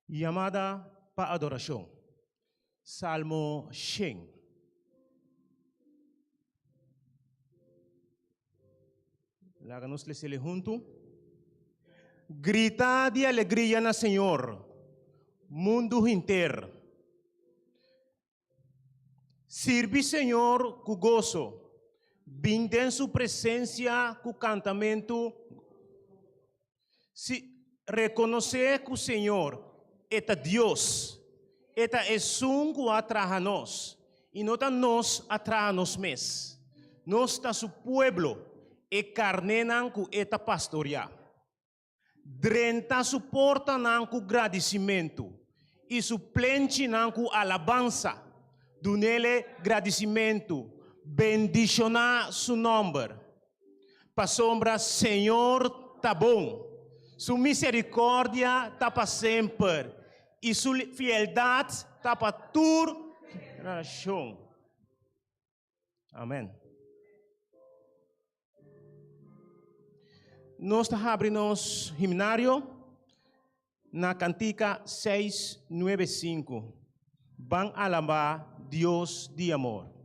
Yamada pa adorashon. Salmo 100. Laga nos lesele huntu. Grita di alegria na Señor, mundu henter. Sirbi Señor ku goso, bin den su presensia ku kantamentu. Si, rekonosé ku Señor, e ta Dios, e ta esun ku a traha nos, i no ta nos a traha nos mes. Nos ta su pueblo, e karnénan ku e ta pastoriá. Drenta su portanan ku gradisimentu i su plenchinan ku alabansa. Dunele gradisimentu, bendishoná su nòmber. Pasobra Señor ta bon, su miserikòrdia ta pa semper i su fieldat ta pa tur generashon. Amèn. Nos ta habri nos himnario na Kantika 695, Ban alabá Dios di amor.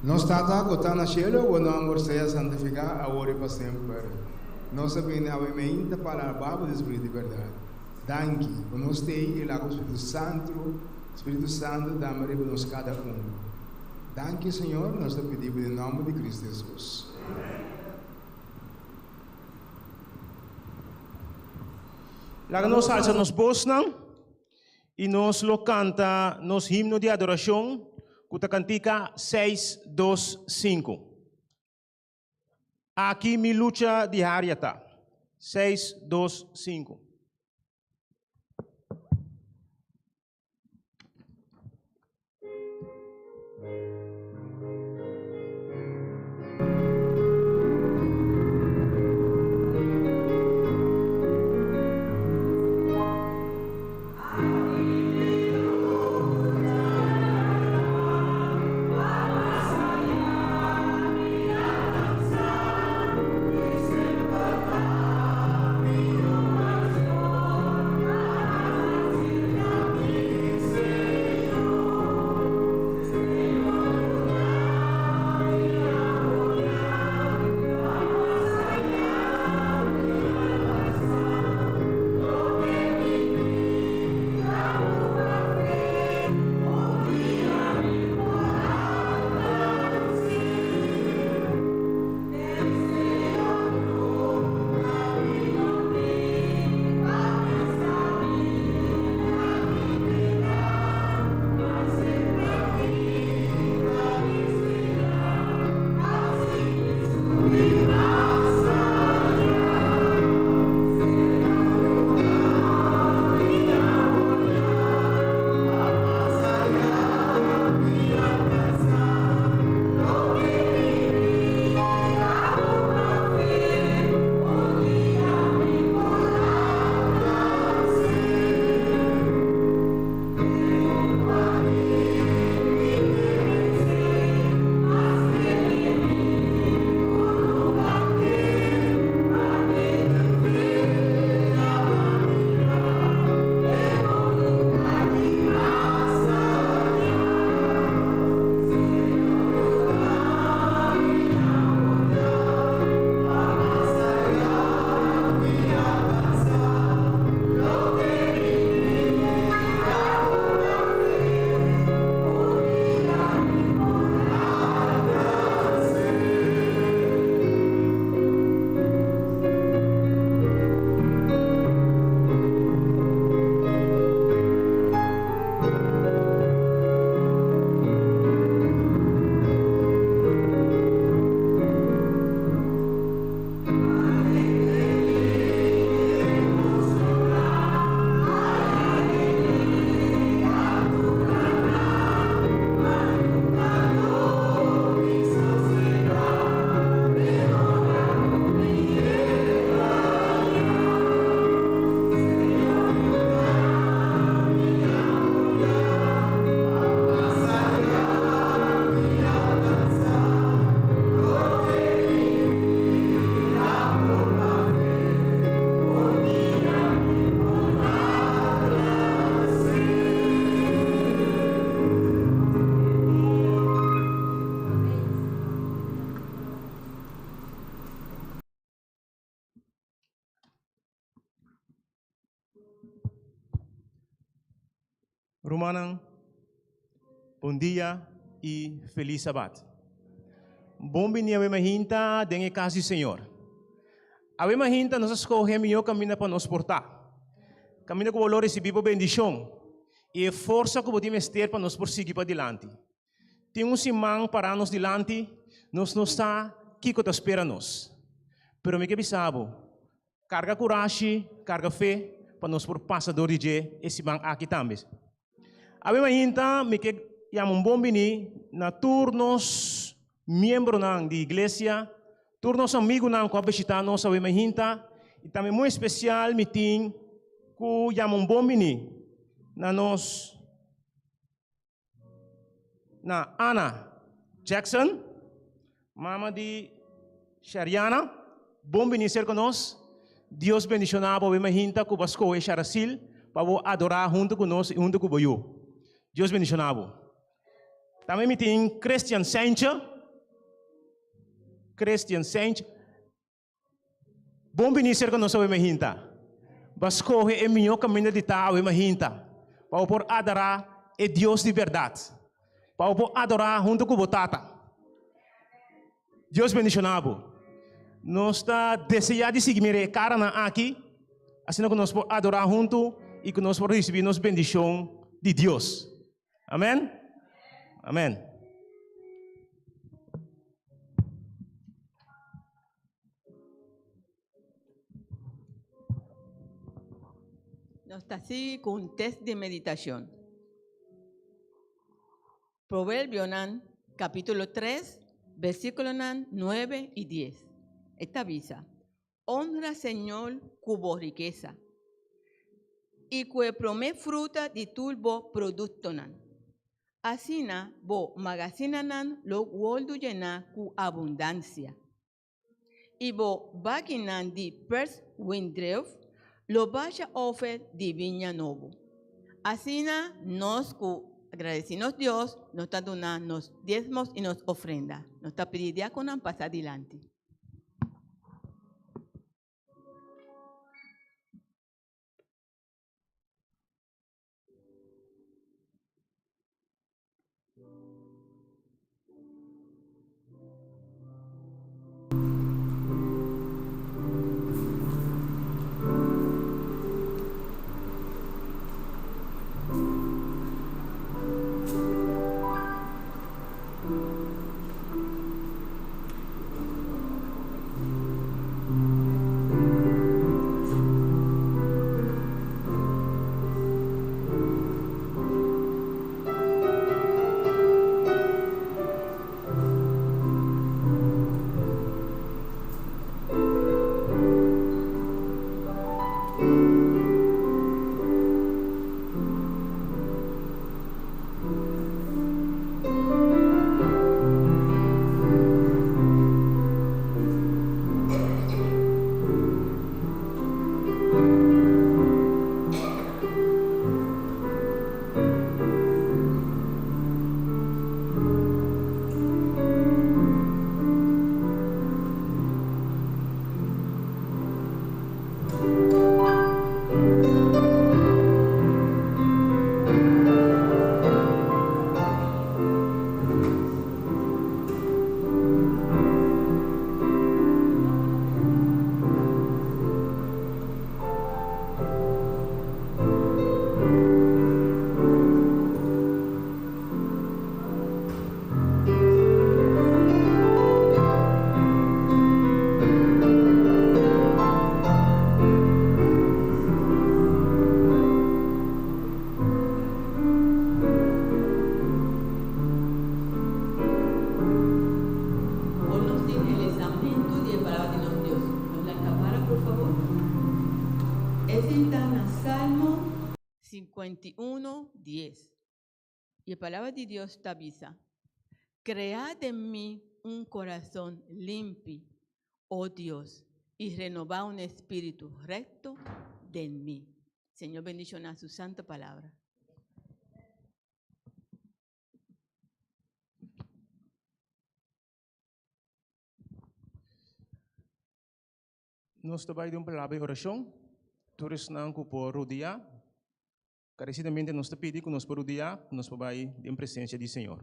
Nos Tata ku ta na shelu, bo nòmber sea santifiká awor i pa semper. Nos a bini awe meinta pa alabá bo di spiritu di bèrdat. Danki ku nos t'ei i laga bo Spiritu Santu, Spiritu Santu dama riba nos kada un. Danki Señor, nos ta pidi bo den nòmber di Kristu Hesus. Laga nos alsa nos bosnan i nos lo kanta nos himno di adorashon ku ta kantika 625. Aki mi lucha diaria ta. 625. Rumannan, bon dia i felis Sabat. Bon bini awe mahinta den e kas di Señor. Awe mahinta nos a skohe mihó kaminda pa nos por ta. Kaminda ku bo lo risibí bo bendishon i e forsa ku bo tin mester pa nos por sigui padilanti. Tin un siman pará nos dilanti, nos no sa kiko ta spera nos. Pero mi ke bisa bo, karga kurashi, karga fe pa nos por pasa dor di dje e siman aki tambe. Awe mainta mi ke yama un bon bini na tur nos miembronan di iglesia, tur nos amigunan ku a bishita nos awe mainta, i tambe muy espesial mi tin ku yama un bon bini na nos. Na Ana Jackson, mama di Shariana, bon bini serka nos. Dios bendiciona bo bema hinta ku bo a skohe Sharasil pa bo adora hunto ku nos i hunto ku bo yu. Dios bendiciona bo. Tambe mi tin Christian Saintje, Christian Saintje. Bon bini serka nos awe mahinta. Bo a skohe e mihó kaminda di ta awe mahinta, pa bo por adorá e Dios di bèrdat, pa bo por adorá huntu ku bo Tata. Dios bendishoná bo. Nos ta deseá di sigui mira e karanan aki, asina ku nos por adorá huntu i ku nos por risibí nos bendishon di Dios. Amèn? Amèn. Nos ta sigui ku un test di meditashon. Proverbionan kapítulo 3, versíkulonan 9 i 10. E ta bisa, Honra Señor ku bo rikesa i ku e promé fruta di tur bo produktonan. Asina bo magasinanan lo wòrdu yená ku abundansia, i bo bakinan di pers wendrùif lo basha ofer di biña nobo. Asina nos ku agradesí nos Dios, nos ta duna nos diesmos i nos ofrenda. Nos ta pidi diakonan pasa dilanti. Awor nos tin e lesamentu di e Palabra di nos Dios. Nos lanta para, por fabor. Esei ta na Salmo 51, dies. I e Palabra di Dios ta bisa, Krea den mi un korason limpi, o Dios, i renobá un espíritu rekto den mi. Señor bendishoná su santa palabra. Nos ta bai den un palabra di orashon. Tur esnan ku por rodeá. Karesidamente nos ta pidi ku nos por rudiá, ku nos por bai den presensia di Señor.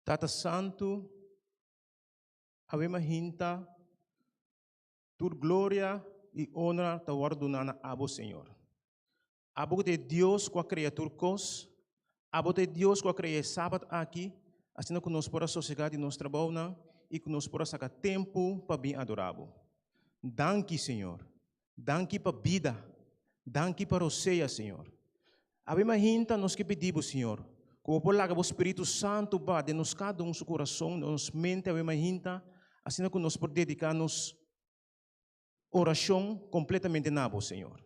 Tata Santu, awe mahinta tur gloria i honra ta wòrdu duná na abo, Señor. Abo ku ta e Dios ku a krea tur kos, abo ta e Dios ku a krea e Sabat aki, asina ku nos por a sosegá di nos trabounan i ku nos por a saka tempu pa bin adorá bo. Danki, Señor. Danki pa bida. Danki pa rosea, Señor. Awe mahinta nos ke pidi bo, Señor, ku bo por laga bo Spiritu Santu ba den nos kada un su kurason, den nos mente awe mahinta, asina ku nos por dediká nos orashon kompletamente na bo, Señor.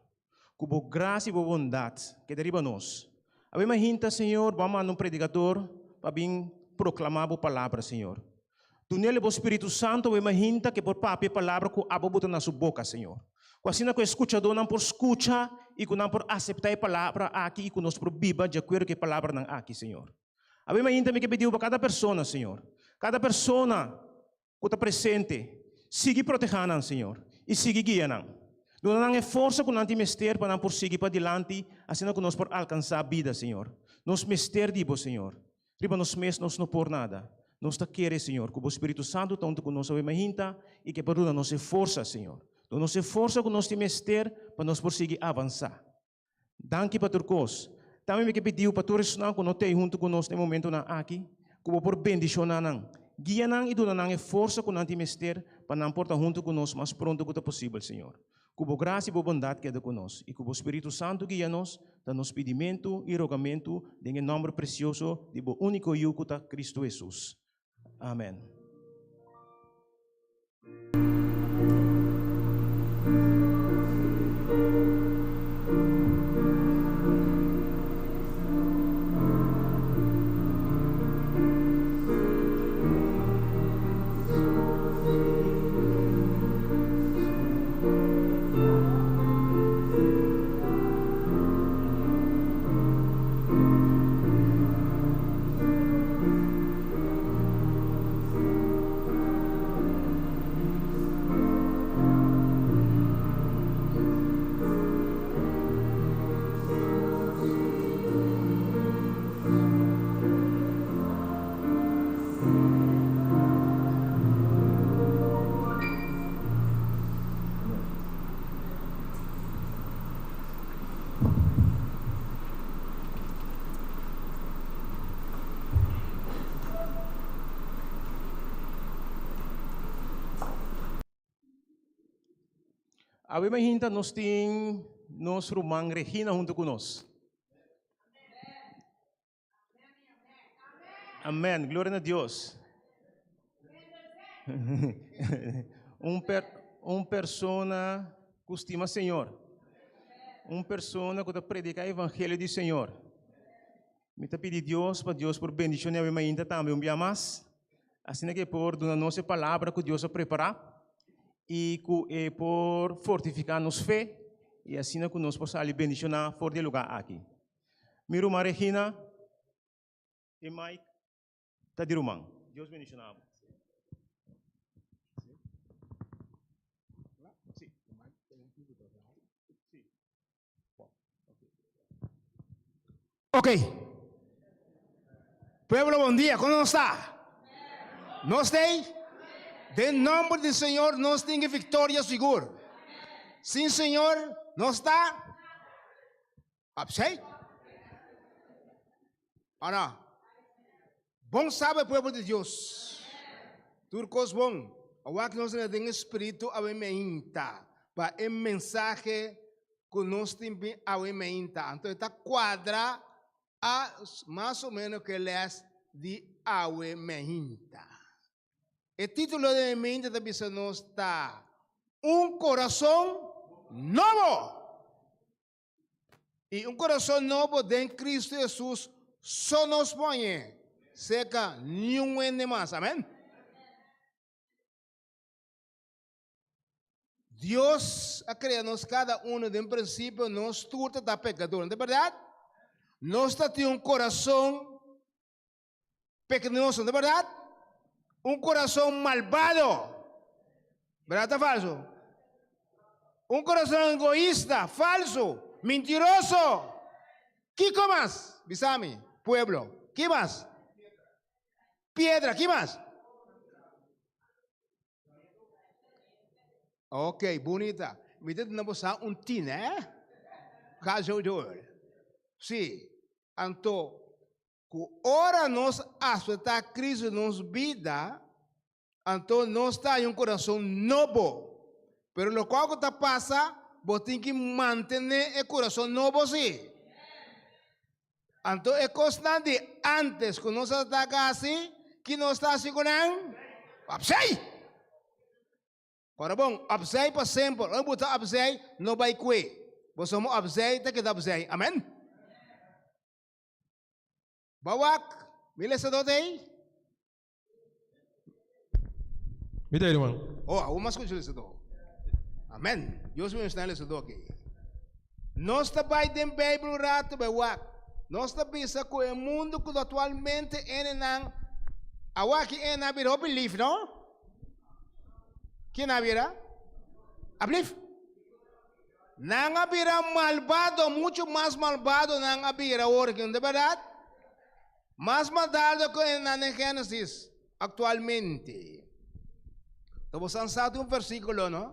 Ku bo grasia i bo bondat keda riba nos. Awe mahinta, Señor, bo a manda un predikador pa bin proklamá bo palabra, Señor. Dunele bo Spiritu Santu awe mahinta ke por papia e palabra ku abo bo ta na su boka, Señor. Ku asina ku e skuchadónan por skucha i ku nan por aseptá e palabra aki i ku nos por biba di akuerdo ku e palabranan aki, Señor. Awe mahinta mi ke pidi bo pa kada persona, Señor. Kada persona ku ta presente, sigui protehá nan, Señor, i sigui guia nan. Duna nan e forsa ku nan tin mester pa nan por sigui padilanti, asina ku nos por alkansá bida, Señor. Nos mester di Bo, Señor. Riba nos mes nos no por nada. Nos ta kere, Señor, ku Bo Spiritu Santu ta huntu ku nos awe mainta i ke por duna nos e forsa, Señor. Duna nos e forsa ku nos tin mester pa nos por sigui avansá. Danki pa tur kos. Tambe mi ke pidiu pa tur esnan ku no t'ei huntu ku nos na e momentunan aki, ku bo por bendishoná nan, guia nan i duna nan e forsa ku nan tin mester pa nan por ta huntu ku nos mas pronto ku ta posibel, Señor. Ku bo grasia i bo bondat keda ku nos, i ku bo Spiritu Santu guia nos, ta nos pidimentu i rogamentu den e nòmber presioso di bo úniko Yu ku ta Kristu Hesus. Amen. Awe mahinta nos tin nos ruman Regina hunto ku nos. Amen. Gloria na Dios. un, per, un persona ku stima Señor. Un persona ku ta predica evangelio di Señor. Mi ta pidi Dios pa Dios por bendicione awe mainta tambe un bia mas. Asina que por duna nos e palabra ku Dios a prepara i ku e por fortifica nos fe i asina ku nos por sali bendiciona for di e lugar aki. Mi ruman Regina i Mike ta di ruman. Dios bendiciona bo. Ok. Pueblo, bon dia. Kon nos ta? Nos t'ei? Den nomber di Señor nos tin e victoria sigur. Sin Señor nos ta Upside. Ora, bon sabe pueblo di Dios. Tur kos bon. Awak nos na den espiritu awe meinta pa e mensahe ku nos tin bin awe meinta. Anto e ta kuadra a mas o menos ku e les di awe meinta. E título di e meinta ta bisa nos ta Un Corazon Nobo. I un kurason nobo den Kristu Hesus so nos por hañ'é, serka niun hende mas. Amèn. Dios a krea nos kada uno den prinsipio nos tur ta ta pekador, no ta bèrdat? Nos ta tin un kurason pekminoso, no ta bèrdat? Un kurason malbado, bèrdat o falso? Un kurason egoista, falso, mintiroso. Kiko mas? Bisa mi, pueblo, ki mas? Piedra, ki mas? Ok, bunita. Mi ta duna bo sa un tin, eh? Ga zo door. Sí. Anto, Ku ora nos aseptá Cristo den nos bida, anto nos ta haña un kurason nobo. Pero lokual ku ta pasa, bo tin ki mantené e kurason nobo sí. Anto e kosnan di ántes ku nos a ta hasi, ki nos ta hasi ku nan? Opsei! Ora bon, opzij pa semper. Ora bo ta opzij, no bai kue. Bo somo opzij ta keda opzij. Amen. Bo wak mi lesadó ta ei? Mi ta ei, ruman. Oh, awor mas skucha lesadó. Amen. Dios bendishoná e lesadó aki. Nos ta bai den Beibel un rato bai wak. Nos ta bisa ku e mundu ku aktualmente enenan awor aki enenan a bira hopi lif, no? Ken a bira? Ablif? Nan a bira malbado, muchu mas malbado nan a bira awor aki, no ta bèrdat? Mas maldado ku nan den Génesis aktualmente. Ta bo san sa tin un versíkulo, no?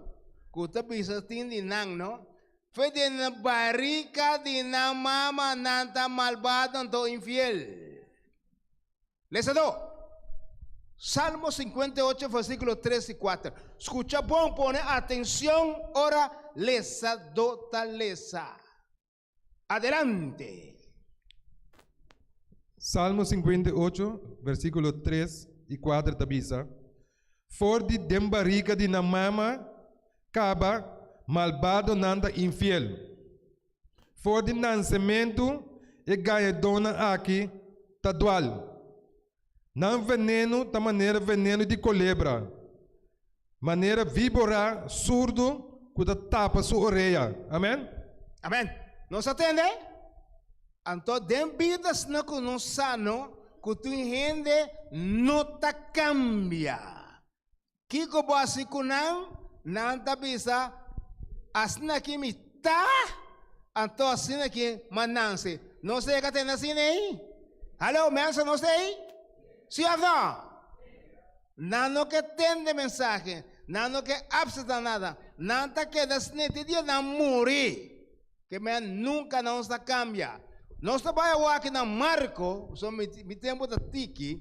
Ku ta bisa tin di nan, no? Fe den barika di nan mama nan ta malbado anto infiel. Lesadó, Salmo 58 versíkulo 3 i 4. Skucha bon, pone atenshon ora lesadó ta lesa. Adelante! Salmo 58 versíkulo 3 i 4 ta bisa, For di den barika di nan mama kaba malbadonan ta infiel. For di nansementu e gañadónan aki ta dual. Nan venenu ta manera venenu di kolebra, manera víbora surdu ku ta tapa su orea. Amèn. Amèn. Nos a tende? Anto den bida asina ku nos sa no ku tin hende no ta kambia. Kiko bo hasi ku nan? Nan ta bisa, Asina aki mi ta, anto asina aki m'a nanse. Nos ta yega tende asina ei? Hallo, mensen, nos ta ei? Sí òf no? Nan no ke tende mensahe, nan no ke apseptá nada. Nan ta keda asina te dia nan muri. Ke men nunka nos ta kambia. Nos ta bai awor aki na Marko, pasobra mi mi tempu ta tiki.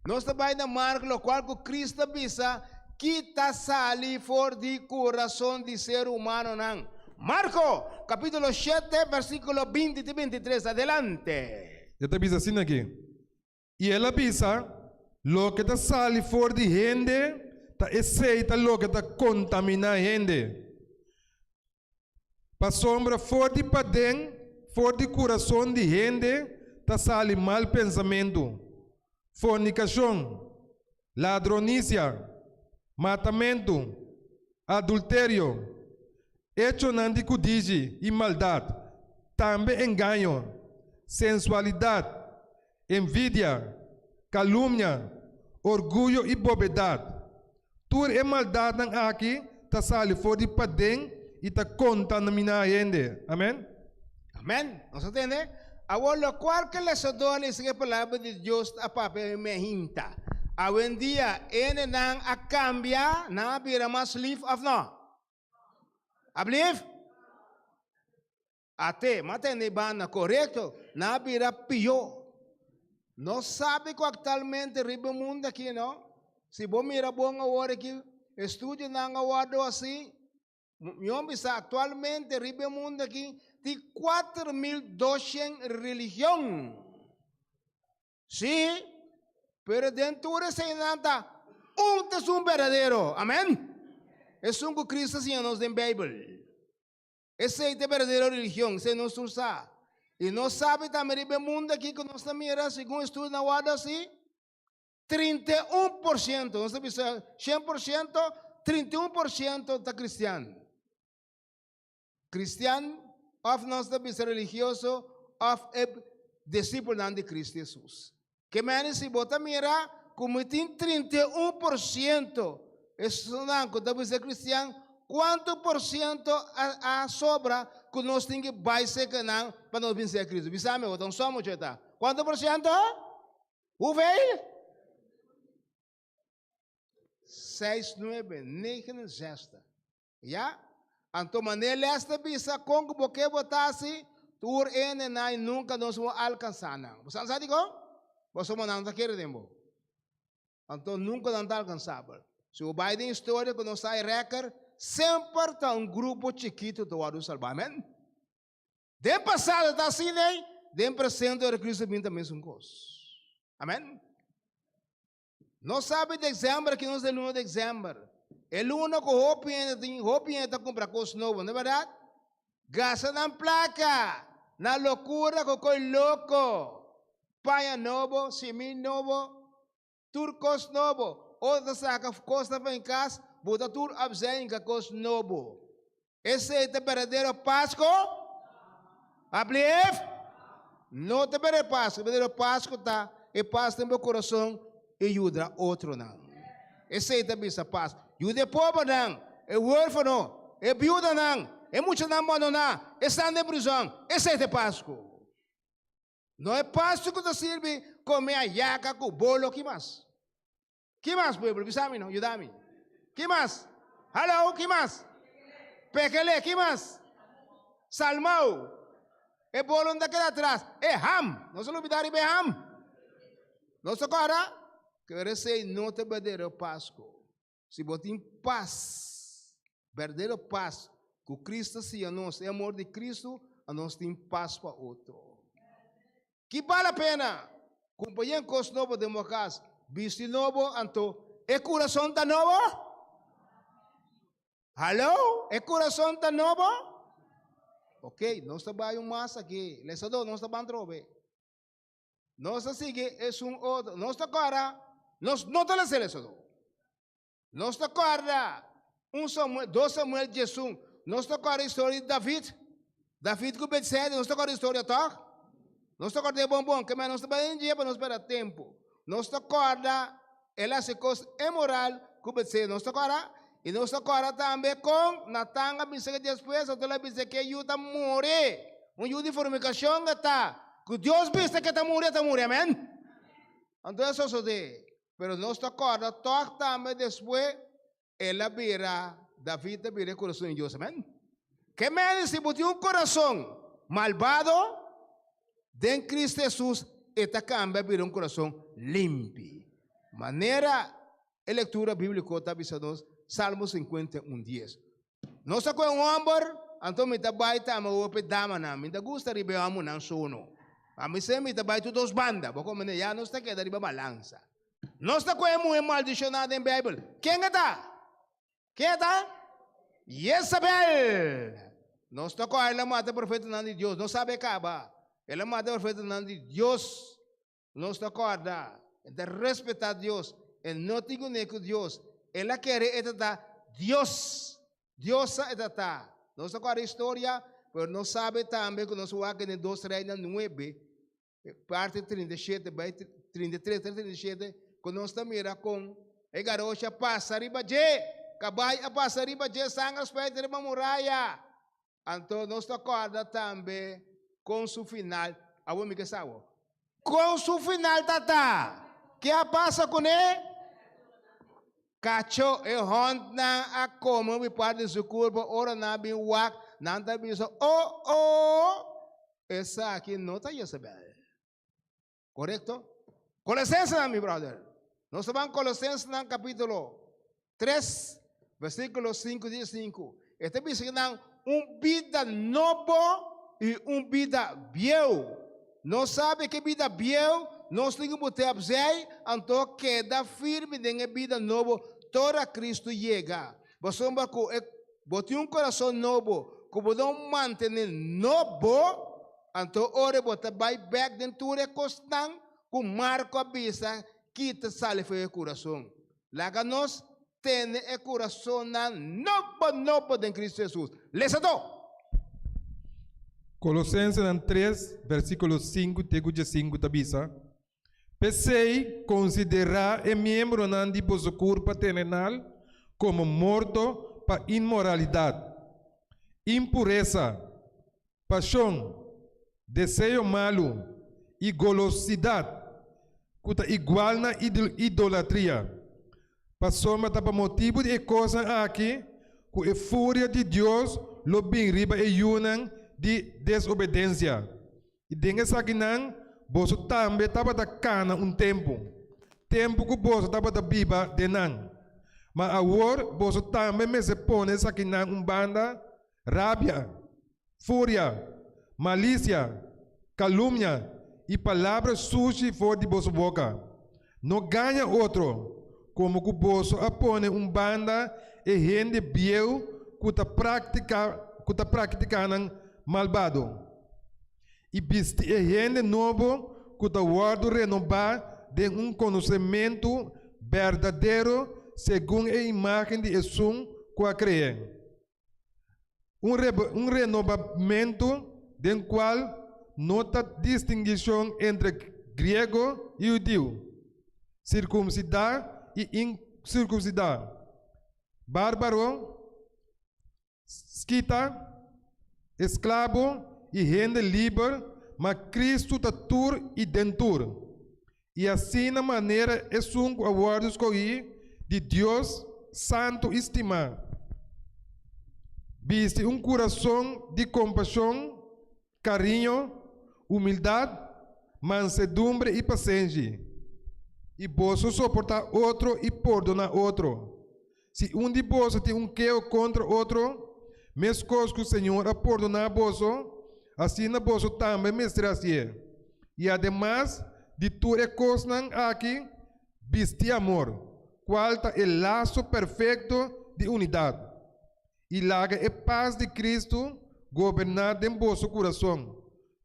Nos ta bai na Marko lokual ku Kristu a bisa ki ta sali for di kurason di ser humanonan. Marko, kapítulo shete, versíkulo 20 te 23. Adelante. E ta bisa asina aki, I el a bisa, Loke ta sali for di hende, ta esei ta loke ta kontaminá hende. Pasobra for di paden, for di kurason di hende, ta sali mal pensamentu, fornikashon, ladronisia, matamentu, adulterio, echonan di kudiji i maldat, tambe engaño, sensualidat, envidia, kalumnia, orguyo i bobedat. Tur e maldatnan aki ta sali for di paden i ta kontaminá hende. Amèn. Amèn. Nos a tende? Awor lokual ku lesadó a lesa ku e Palabra di Dios a papia mi mehinta. Awendia hendenan a kambia, nan a bira mas lif òf no? Ablief? Ate, m'a tende e banda, korekto, nan a bira pió. Nos sabi ku aktualmente riba e mundu aki no, si bo mira bon awor aki, estudionan a wòrdu hasi, mi bisa aktualmente riba e mundu aki tin 4200 religion. Sí, pero den tur eseinan ta un ta esun berdadero. Amèn. Esun ku Cristo a siña nos den Beibel. Esei ta e berdadero religion, esei nos tur sa. I nos sabi tambe riba e mundu aki ku nos ta mira, segun estudionan wòrdu hasi, 31%, nos ta bisa 100%, 31% ta kristian. Kristian òf nos ta bisa religioso òf e disipelnan di Kristu Hesus. Ke mene si bo ta mira ku mi tin 31% esunnan ku ta bisa kristian, kuantu por siento a a sobra ku nos tin ki bai serka nan pa nos bin ser Kristu? Bisa mi, bo ta un sòm mucha ta. Kuantu por siento? Hoeveel? Seis nuebe, negenenzestig. Ya? Anto manera les ta bisa kon ku bo ke bo ta hasi, tur hendenan i nunka nos por alkansá nan. Bo sa dikon? Pasobra nan no ta kere den bo. Anto nunka nan ta alkansabel. Si bo bai den historia ku nos ta e rèkòrt, semper ta un grupo chikitu ta wòrdu salbá. Amèn. Den pasado ta asina ei, den presente ora Kristu bin ta mesun kos. Amèn. Nos sabi dezèmber ki nos ta e luna dezèmber. E luna ku hopi hende tin, hopi hende ta kumpra kos nobo, no bèrdat? Gasta nan plaka na lokura ku koi loko. Paña nobo, simí nobo, tur kos nobo. Otro ta saka kosnan for in kas, buta tur opzij hinka kos nobo. Esei ta berdadero Pasko? Ablief? No ta berdadero Pasko. Berdadero Pasko ta e pas den bo kurason i yuda otronan. Esei ta bisa pas. Yuda e pobernan, e huerfano, e biudanan, e muchanan bandoná, esnan den prizòn. Esei ta e Pasko. No e Pasko ku ta sirbi kome ayaka ku bolo. Ki mas? Ki mas pueblo? Bisa mi no, yuda mi. Ki mas? Hallo, ki mas? Pekele, ki mas? Salmao. E bolo no ta keda atras. E ham, no se lubida riba e ham. No se kora? Kere esei no ta berdadero Pasko. Si bo tin pas, berdadero pas, ku Kristo a siña nos, e amor di Kristo, anos tin pas pa otro. Ki bal a pena? Kumpra yen kos nobo den bo kas, bisti nobo, anto e kurason ta nobo? Hallo? E kurason ta nobo? Ok, nos ta bai un mas aki. Lesadó, nos ta ban trobe. Nos ta sigui esun otro. Nos ta kòrda, nos no ta lesa lesadó. Nos ta kòrda un Samuel, dos Samuel 11. Nos ta kòrda historia di David. David ku Betsabé, nos ta kòrda historia tòg? Nos ta kòrda e bon bon, ke men nos ta bai den dje pa nos pèrdè tempu. Nos ta kòrda el a hasi kos inmoral ku Betsabé, nos ta kòrda? I nos ta kòrda tambe kon Natan a bisa ke despues anto el a bisa ke e yu ta muri. Un yu di fornikashon e ta. Ku Dios bisa ke ta muri, e ta muri. Amèn. Anto e sosodé. Pero nos ta kòrda tòg tambe despues el a bira, David a bira e kurason di Dios. Amèn. Ke mende si bo tin un kurason malbado, den Cristo Hesus e ta kambia bira un kurason limpi. Manera e lektura bíbliko ta bisa nos, Salmo 51, 10. Nos ta kohe un hòmber, anto mi ta bai tambe awor pa e damanan. Mi ta gusta riba e hòmbernan sono. Pa mi ser mi ta bai tur dos banda. Bo komprende? Ya nos ta keda riba balansa. Nos ta kohe muhé maldishoná den Beibel. Ken e ta? Ken e ta? Yesabel! Nos ta kohe el a mata e profetanan di Dios. Nos sabe kaba. El a mata e profetanan di Dios. Nos ta kòrda, e ta respetá Dios, e no tin kuné ku Dios. El a kere e ta ta Dios. Dios sa e ta ta. Nos ta kòrda historia, pero nos sabe tambe ku nos wak den Dos Reinan nuebe, parte 37 bai 33 te 37, ku nos ta mira kon e garoshi a pasa riba dje, kabai a pasa riba dje, sanger a spuit riba muraya. Anto nos ta kòrda tambe kon su final, awor mi ke sa awor, kon su final ta ta? Ke a pasa kuné? Kacho, e hòntnan a kome un parti di su kurpa, ora nan a bin wak, nan ta bisa, O, o, esaki no ta Jezebel. Korekto? Kolosensenan, mi brother. Nos ta ban Kolosensenan kapítulo 3, versíkulo 5 di 5. E ta bisa nan un bida nobo i un bida bieu. Nos sabi ku e bida bieu nos tin ku bot'é opzij, anto keda firme den e bida nobo te ora Kristu yega. Pasobra ku e bo tin un kurason nobo ku bo no mantené nobo, anto ora bo ta bai bèk den tur e kosnan ku Marko a bisa kita sali for e kurason. Laga nos tene e kurasonnan nobo nobo den Kristu Hesus. Lesa to! Kolosensenan 3, versíkulo 5 te ku 15 ta bisa, P'esei, konsiderá e miembronan di boso kurpa terenal komo morto pa inmoralidat, impuresa, pashon, deseo malu i golosidat, ku ta igual na idolatria. Pasobra ta pa motibu di e kosnan aki ku e furia di Dios lo bin riba e yunan di desobedensia. I den esakinan boso tambe tabata kana un tempu, tempu ku boso tabata biba den nan. Ma awor boso tambe mester pone esakinan un banda, rabia, furia, malisia, kalumnia i palabra sushi for di boso boka. No gaña otro, komo ku boso a pone un banda e hende bieu ku ta praktika ku ta praktiká nan malbado, i bisti e hende nobo ku ta wòrdu renobá den un konosementu berdadero segun e imágen di esun ku a kre'é. Un un renobamentu den kual no ta distinguishon entre griego i hudiu, sirkumsidá i insirkumsidá, bárbaro, skita, esklabo i hende liber, ma Kristu ta tur i den tur. I asina manera esun ku a wòrdu skohí di Dios, santu i stimá, bisti un kurason di kompashon, kariño, humildat, mansedumbre i pasenshi, i boso soportá otro i pordoná otro. Si un di boso tin un keho kontra otro, meskos ku Señor a pordoná boso, asina boso tambe mester hasié. I ademas di tur e kosnan aki, bisti amor, kual ta e laso perfekto di unidat. I laga e pas di Kristu goberná den boso kurason,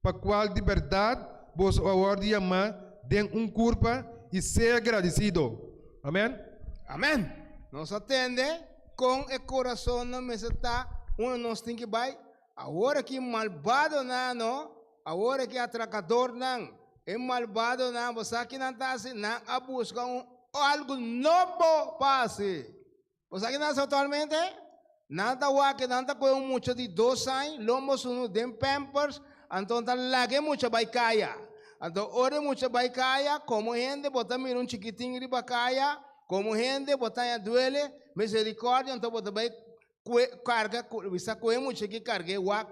pa kual di bèrdat boso a wòrdu yamá den un kurpa, i sea gradisido. Amèn. Amèn. Nos a tende kon e kurasonnan mester ta unda nos tin ki bai. Awor aki malbadonan no, awor aki atrakadornan, e malbadonan, bo sa ki nan ta hasi? Nan a buska un algu nobo pa hasi. Bo sa ki nan hasi aktualmente? Nan ta wak, nan ta kohe un mucha di dos aña, lombo sunu den pampers, anto nan ta laga e mucha bai kaya. Anto ora e mucha bai kaya, komo hende bo ta mira un chikitin riba kaya, komo hende bo ta haña duele, misericordia, anto bo ta bai kue karga, bisa kohe e mucha aki karga e wak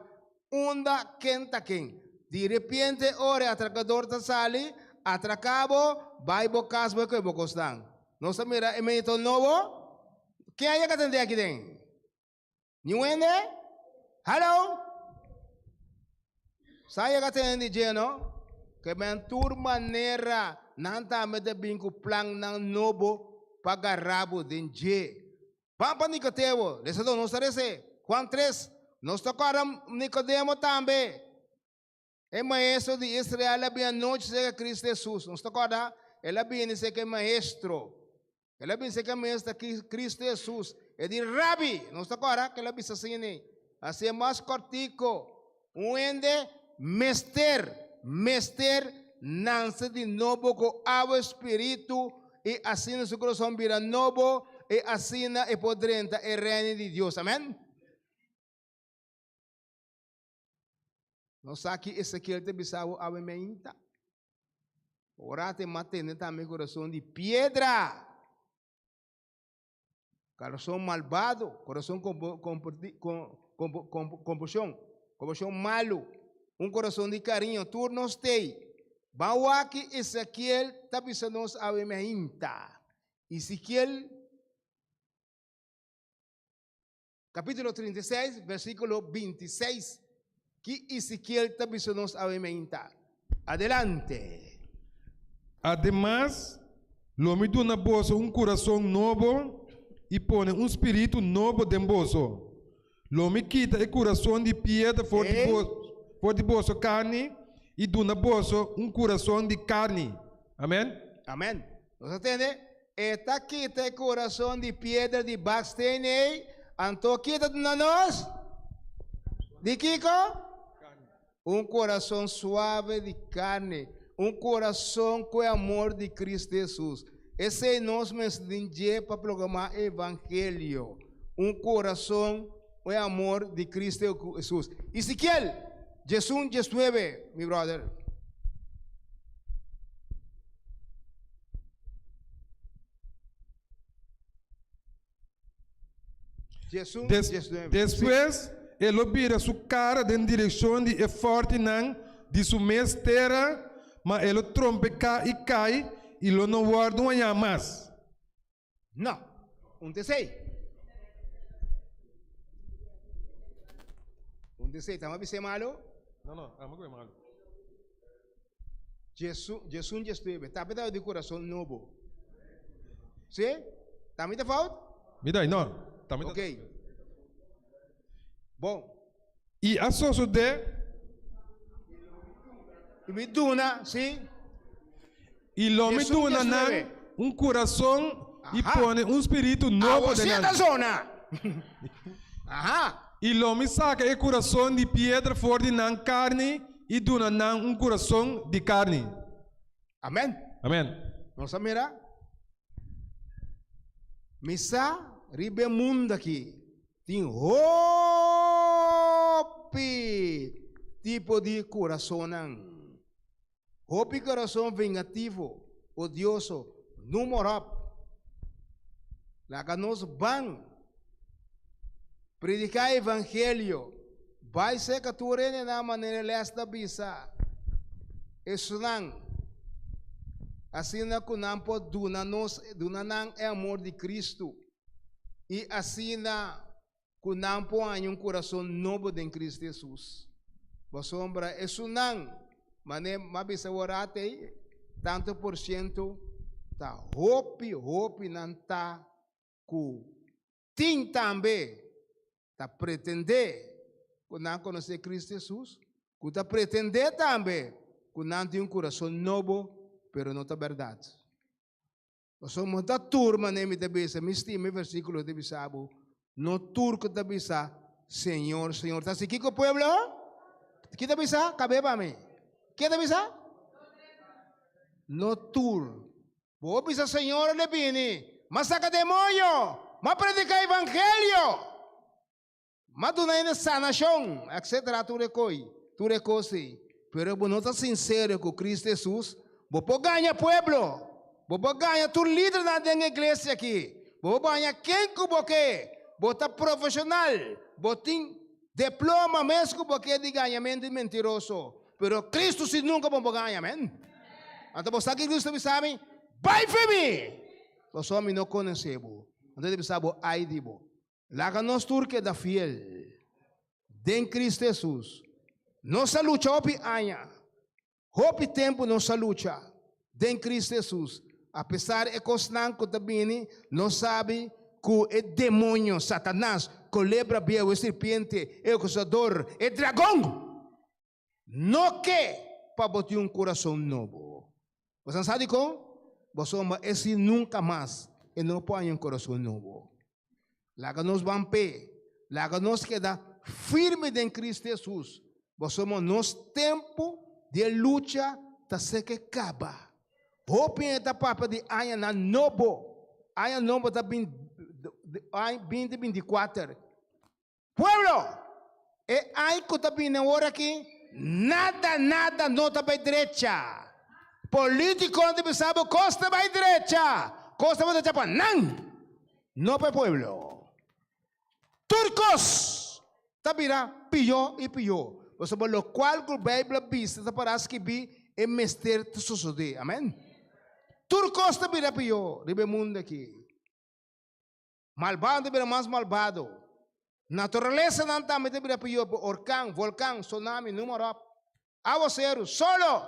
unda ken ta ken. Di repente ora e atrakador ta sali, atraka bo, bai bo kas bo kohe bo kosnan. Nos ta mira e mito nobo. Ken a yega tende aki den? Niun hende? Hallo? Sa yega tende di dje no? Ke men tur manera nan tambe ta bin ku plannan nobo pa gara bo den dje. Ban pa Nicodemo, lesa do nos ta rese. Juan 3, nos ta kòrda Nicodemo tambe. E maestro di Israel a bin anochi serka Cristo Hesus. Nos ta kòrda? El a bini serka e maestro. El a bini serka e maestro Cristo Hesus. E di, Rabi! Nos ta kòrda ku el a bisa asina? Hasié mas kòrtiko. Un hende mester, mester nanse di nobo ku awa i spiritu i asina su kurason bira nobo i asina e por drenta e Reino di Dios. Amèn? Nos sa ki Ezekiel ta bisa bo awe meinta. Ora te matene tambe corazón di piedra. Corazón malvado, corazón con, con, con, compasión, compasión malo, un corazón di cariño, tur nos tei. Ban wak ki Ezekiel ta bisa nos awe meinta. Ezekiel capítulo 36, versículo 26. Ki Ezekiel ta bisa nos awe meinta. Adelante. Ademas, lo mi duna boso un kurason nobo i pone un spiritu nobo den boso. Lo mi kita e kurason di piedra for di for di boso karni i duna boso un kurason di karni. Amen. Amen. Nos a tende? E ta kita e kurason di piedra di baksteen ei, anto kita duna nos? Di kiko? Un kurason suave di karni, un kurason ku e amor di Kristu Hesus. Esei nos mester tin dje pa proklamá e evangelio, un kurason ku e amor di Kristu Hesus. Ezekiel diesun diesnuebe, mi brother. Despues e lo bira su kara den direkshon di e fòrtinan di su mes tera, ma e lo trompeká i kai i lo no wòrdu hañá mas. No, un ta esei. Un ta esei. Tama bis'é malu? No, no, amo ku e malu. Djesun djesnuebe. Tambe ta di kurason nobo. Si? Tambe ta fout? Mi dai, no. Tambe ta. Ok. Bon. I a sosodé. I mi duna, si. I lo mi duna nan un kurason i pone un spiritu nobo den nan. Awor si e ta zona. Aha. I lo mi saka e kurason di piedra for di nan karni i duna nan un kurason di karni. Amen. Amen. Nos a mira? Mi sa riba e mundu aki tin hopi tipo di kurasonnan. Hopi kurason vengativo, odioso, numorop. Laga nos ban prediká evangelio, bai serka tur hendenan manera e lès ta bisa esunnan, asina ku nan por duna nos, duna nan e amor di Kristu i asina ku nan por haña un kurason nobo den Kristu Hesus. Pasobra esunnan, manera mi a bisa awor atei, tantu por siento ta hopi, hopi nan ta ku tin tambe ta pretendé ku nan konosé Kristu Hesus, ku ta pretendé tambe ku nan tin un kurason nobo, pero no ta bèrdat. Pasobra no ta tur manera mi ta bisa, mi stima e versíkulo ta bisa bo, no tur ku ta bisa, Señor, Señor. Ta si kiko pueblo? Ki ta bisa? Kab'é pa mi. Ke ta bisa? No tur. Bo bisa Señor a bini, m'a saka demoño, m'a prediká evangelio. M'a duna hende sanashon, etcetera, tur e koi, tur e kos ei. Pero bo no ta sinsero ku Kristu Hesus, bo por gaña pueblo, bo por gaña tur lidernan den e iglesia aki, bo por baña ken ku bo ke, bo ta profeshonal, bo tin diploma mes ku bo ke di gañamentu i mentiroso, pero Kristu si nunka bo por gaña, amen. Anto bo sa ki Kristu ta bisa mi? Bai for mi! Pasobra mi no konosé bo. Anto e ta bisa bo, Ai di bo. Laga nos tur keda fiel den Cristo Hesus. Nos a lucha hopi aña, hopi tempu nos a lucha den Cristo Hesus. Apesar e kosnan ku ta bini, nos sabi ku e demoño, Satanas, kolebra bieu, e sirpiente, e akusador, e dragon, No ke pa bo tin un kurason nobo. Boso sa dikon? Pasobra esi nunka mas e no por haña un kurason nobo. Laga nos ban p'e. Laga nos keda firme den Kristu Hesus. Pasobra nos tempu di e lucha ta seke kaba. Hopi hende ta papia di añanan nobo. Aña nobo ta bin binti bintikuater. Pueblo! E ai ku ta bini awor aki, nada, nada no ta bai drecha. Politikonan ta bisa bo kos ta bai drecha, kos ta bai drecha pa nan, no pa e pueblo. Tur kos ta bira pió i pió. Pasobra lokual ku Beibel a bisa ta para skibí. E mester ta sosodé. Amèn. Tur kos ta bira pió riba e mundu akí. Malbado ta bira mas malbado. Naturalesanan tambe ta bira pió, orkan, volkan, tsunami, noem maar op. Awaseru, solo,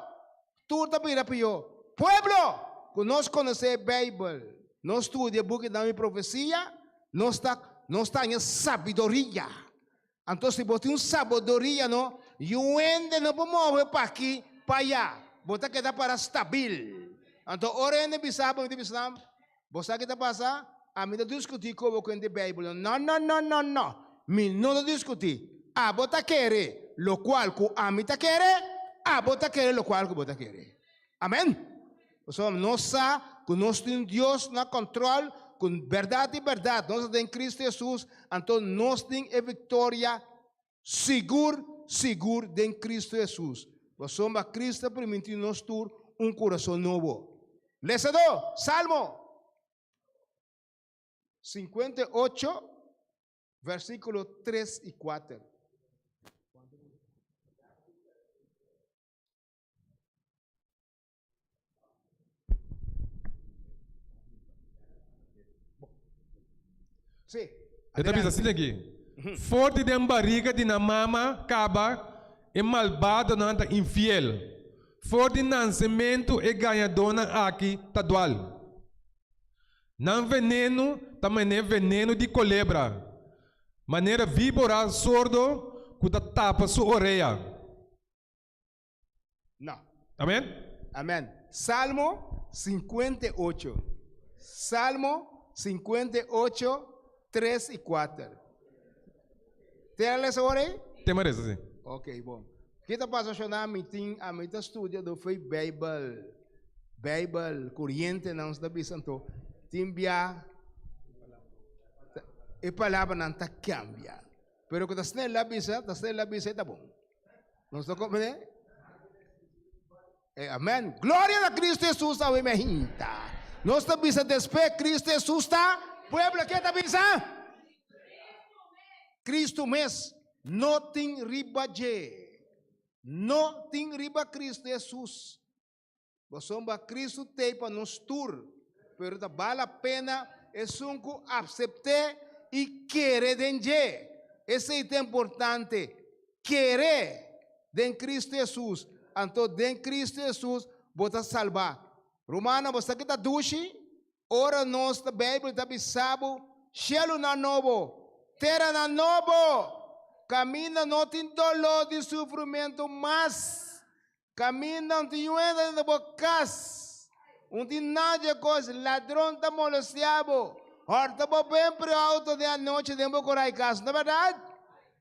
tur ta bira pió. Pueblo ku nos konosé Beibel, nos studia bukinan di profesia, nos ta nos ta haña sabiduria. Anto si bo tin un sabiduria no, yu hende no por move pa aki pa aya, bo ta keda para stabil. Anto ora hende bisa bo, mi ta bisa nan, bo sa ki ta pasa? Ami ta diskutí ku bo kuenta e Beibel. No, no, no, no, no, mi no ta diskutí. Abo ta kere lokual ku ami ta kere, abo ta kere lokual ku bo ta kere. Amèn. Pasobra nos sa ku nos tin Dios na kòntròl, ku bèrdat i bèrdat nos ta den Kristu Hesus, anto nos tin e viktoria sigur, sigur den Kristu Hesus. Pasobra Kristu a primintí nos tur un kurason nobo. Lesadó, Salmo 58, versíkulo 3 i 4. Sí. E ta bisa asina aki, For di den bariga di nan mama kaba e malbadonan ta infiel, for di nansementu e gañadónan aki ta dual. Nan venenu ta manera venenu di kolebra, manera víbora sordo ku ta tapa su orea. No. Amen? Amen. Salmo 58. Salmo 58, 3 i 4. Te a lesa ora ei? Te ma lesa, si. Ok, bon. Ki ta pasa shona mi tin, a mi ta studia do fe Bijbel, Bijbel, kurientenan ta bisa anto, tin bia e palabranan ta kambia. Pero ku ta snel a bisa, ta snel a bisa e ta bon. Nos ta comprende? Eh, amen. Gloria na Cristo Jesus awe me hinta. Nos ta bisa después Cristo Jesus ta pueblo ke ta bisa? Cristo mes no tin riba dje. No tin riba Cristo Jesus. Pasobra Cristo t'ei pa nos tur, pero ta bal la pena esun ku apsept'é i kere den dje. Esei ta importante, kere den Cristo Hesus, anto den Cristo Hesus bo ta salbá. Rumannan, bo sa ki ta dushi? Ora nos ta Beibel ta bisa bo, Shelunan nobo, teranan nobo, kaminda no tin doló di sufrimentu mas. Kaminda un tin yuenda den bo kas, un tin nadie kos, ladron ta molestia bo, hòrta bo bempre outo den anochi den bo korai kas, no ta bèrdat?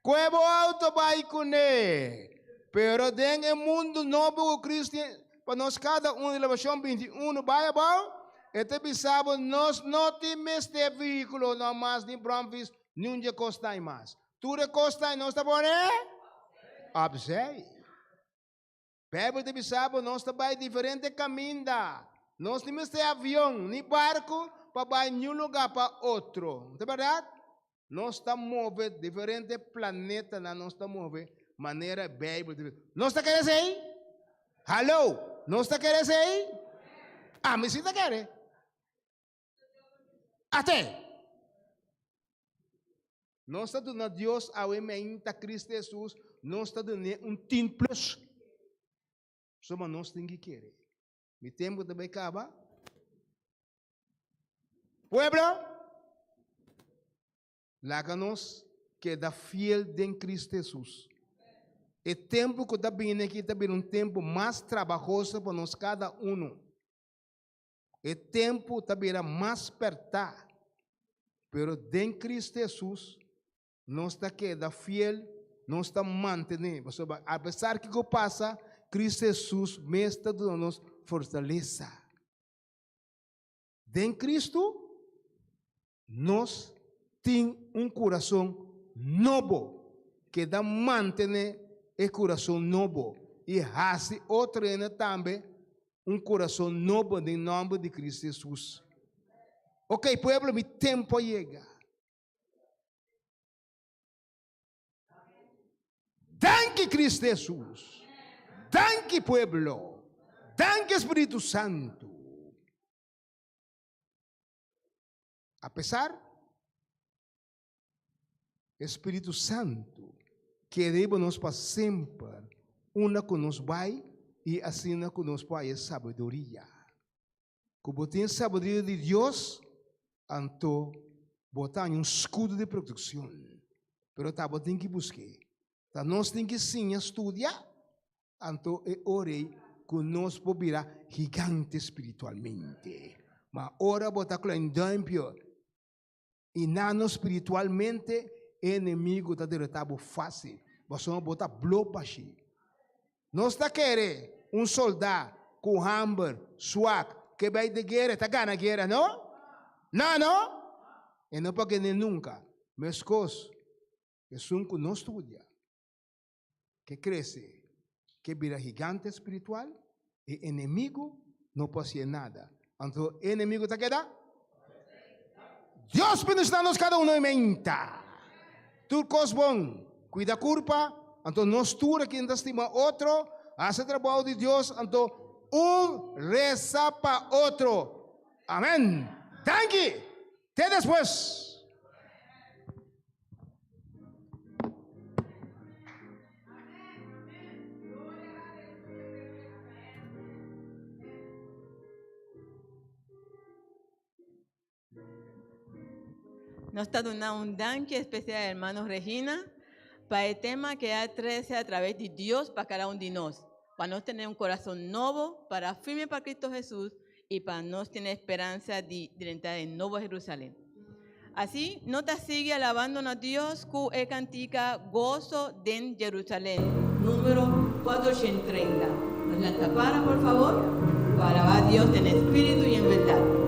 Kue bo outo bai kuné. Pero den e mundu nobo ku Kristu tin pa nos kada un, Revelacion 21 bai abou, e ta bisa bo nos no tin mester vehíkulo no mas ni bròmfis ni un dje kos tai mas. Tur e kos tai nos ta pone opzij. Bijbel ta bisa bo nos ta bai diferente kaminda. Nos ni mester avion ni barku pa bai niun lugá pa otro. No ta bèrdat? Nos ta move diferente planetanan, nos ta move manera Bijbel ta bisa. Nos ta kere esei? Hallo! Nos ta kere esei? Ami si ta kere. Ate! Nos ta duna Dios awe meinta Cristo Jesus, nos ta dun'é un tin plus. Suma nos tin ki kere. Mi tempu ta bai kaba. Pueblo, laga nos keda fiel den Cristo Jesus. E tempu ku ta bini aki ta bira un tempu mas trabahoso pa nos kada uno. E tempu ta bira mas pèrtá, pero den Cristo Hesus nos ta keda fiel, nos ta mantené, pasobra apesar kiko pasa, Cristo Hesus mes ta duna nos fortalesa. Den Cristo nos tin un kurason nobo, keda mantené e kurason nobo i hasi otro hende tambe un kurason nobo den nòmber di Cristo Hesus. Ok, pueblo, mi tempu a yega. Danki Cristo Hesus. Danki pueblo. Danki Spiritu Santu. Apesar, e Spiritu Santu keda riba nos pa semper, unda ku nos bai i asina ku nos por haya sabiduria. Ku bo tin sabiduria di Dios, anto bo ta haña un skudo di protekshon. Pero ta bo tin ki busk'é. Ta nos tin ki siña studia, anto e ora ei ku nos por bira gigante spiritualmente. Ma ora bo ta klein duimpje i nano spiritualmente, e enemigu ta derotá bo fásil, pasobra bo ta blo bashí. Nos ta kere un soldá ku hamber, swak, ke bai di guera, e ta gana guera, no? No, no! E no por gana nunka. Meskos, esun ku no studia, ke krese, ke bira gigante spiritual, e enemigu no por hasié nada. Anto e enemigu ta keda? Dios bendiciona nos cada uno y menta. Tur cos bon. Cuida curpa, anto nos tur aki ta stima otro, haci trabao di Dios, anto un reza pa otro. Amen. Danki. Te despues. Nos ta duna un danki especial a hermano Regina pa e tema que a trece a través di Dios pa cada un di nos, pa nos tener un corazón nobo, para firme pa Cristo Jesús y pa nos tener esperanza di drenta den Nobo Jerusalén. Así, no ta sigui alabando na Dios cu e cantica Gozo den Jerusalén, número 430. Nos lanta para, por favor, pa alaba a Dios den espíritu y en verdad.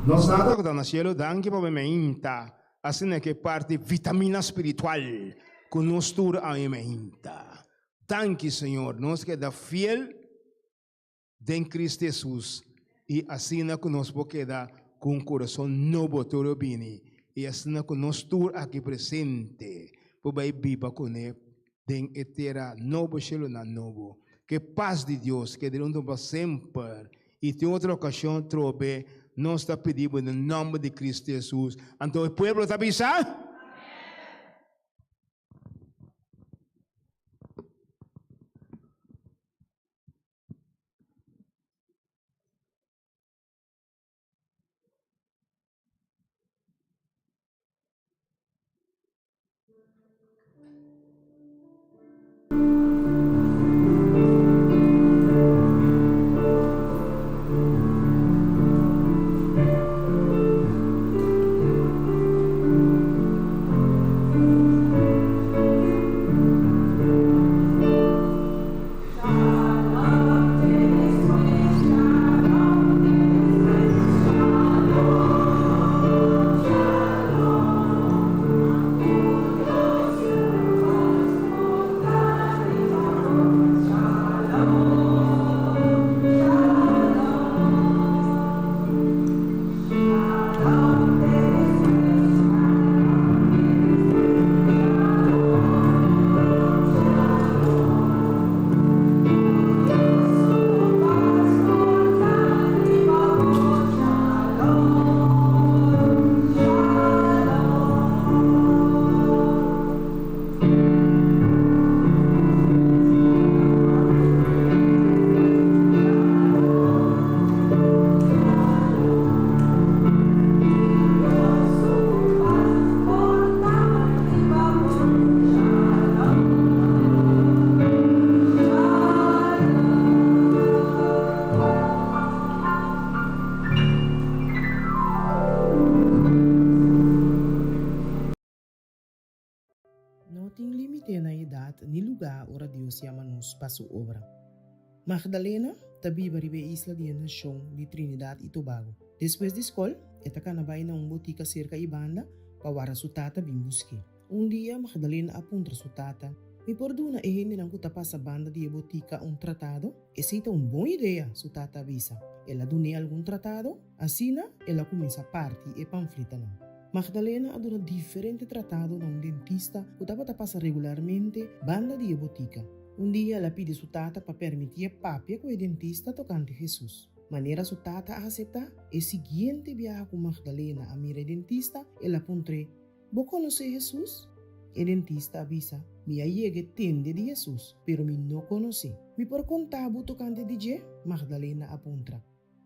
Nos Tata ku ta na cielo, danki pa bo meinta asina ke parti vitamina spiritual ku nos tur a meinta. Danki Señor, nos keda fiel den Cristo Hesus i asina ku nos por keda ku un kurason nobo tur lo bini i asina ku nos tur aki presente por bai biba kuné den e tera nobo, shelunan nobo. Ke pas di Dios keda huntu pa semper i tin otro okashon trobe. Nos ta pidi bo den nòmber di Kristu Hesus. Anto e pueblo ta bisa. No tin límite na edat ni lugá ora Dios yama nos pa su obra. Magdalena ta biba riba e isla di e nashon di Trinidad i Tobago. Despues di skol, e ta kana bai na un botika serka i banda pa wara su tata bin busk'é. Un dia Magdalena a puntra su tata, Mi por duna e hendenan ku ta pasa banda di e botika un tratado? Esei ta un bon idea, su tata a bisa. El a dun'é algun tratado, asina el a kuminsá parti e pamfletanan. Magdalena a duna diferente tratado na un dentista ku tabata pasa regularmente banda di e botika. Un dia el a pidi su tata pa permitié papia ku e dentista tokante Hesus. Manera su tata a aseptá, e siguiente biaha ku Magdalena a mira e dentista, el a puntr'é, Bo konosé Hesus? E dentista a bisa, Mi a yega e tende di Hesus, pero mi no konosé. Mi por konta bo tokante di dje? Magdalena a puntra.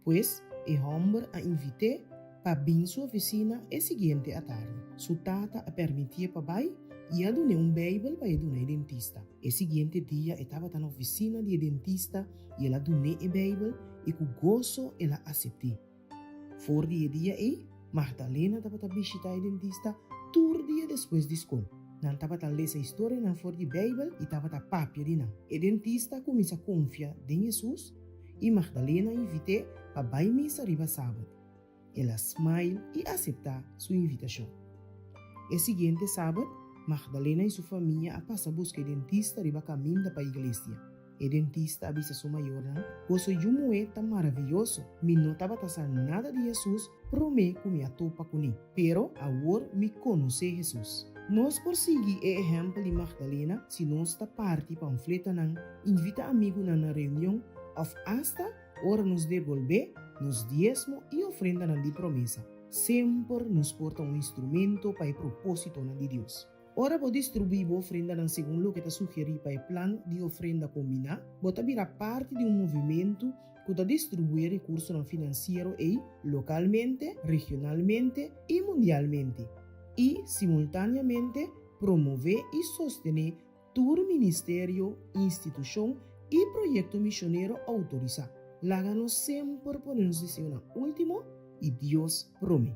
Pues, e hòmber a invit'é pa bin su ofisina e siguiente atardi. Su tata a permitié pa bai i a dun'é un Beibel pa e duna e dentista. E siguiente dia e tabata na ofisina di e dentista i el a dun'é e Beibel i ku goso el a asept'é. For di e dia ei, Magdalena tabata bishitá e dentista tur dia despues di skol. Nan tabata lesa historianan for di Beibel i tabata papia di nan. E dentista a kuminsá konfia den Hesus i Magdalena a invit'é pa bai misa riba sabat. El a smile i aseptá su invitashon. E siguiente sabat, Magdalena i su famia a pasa buska e dentista riba kaminda pa iglesia. E dentista a bisa su mayornan, Boso yu muhé ta maravioso. Mi no tabata sa nada di Hesus promé ku mi a topa kuné, pero awor mi konosé Hesus. Nos por sigui e ehèmpel di Magdalena si nos ta parti pamfletanan, invitá amigunan na reunion òf asta ora nos debolbé nos diesmo i ofrendanan di promesa. Semper nos por ta un instrumento pa e propósitonan di Dios. Ora bo distribuí bo ofrendanan segun loke ta sugerí pa e plan di ofrenda kombiná, bo ta bira parti di un movimentu ku ta distribuí e rekursonan finansiero ei lokalmente, regionalmente i mundialmente, i simultáneamente promové i sostené tur ministerio, institushon i proyekto mishonero outorisá. Laga nos semper pone nos deseonan último i Dios promé.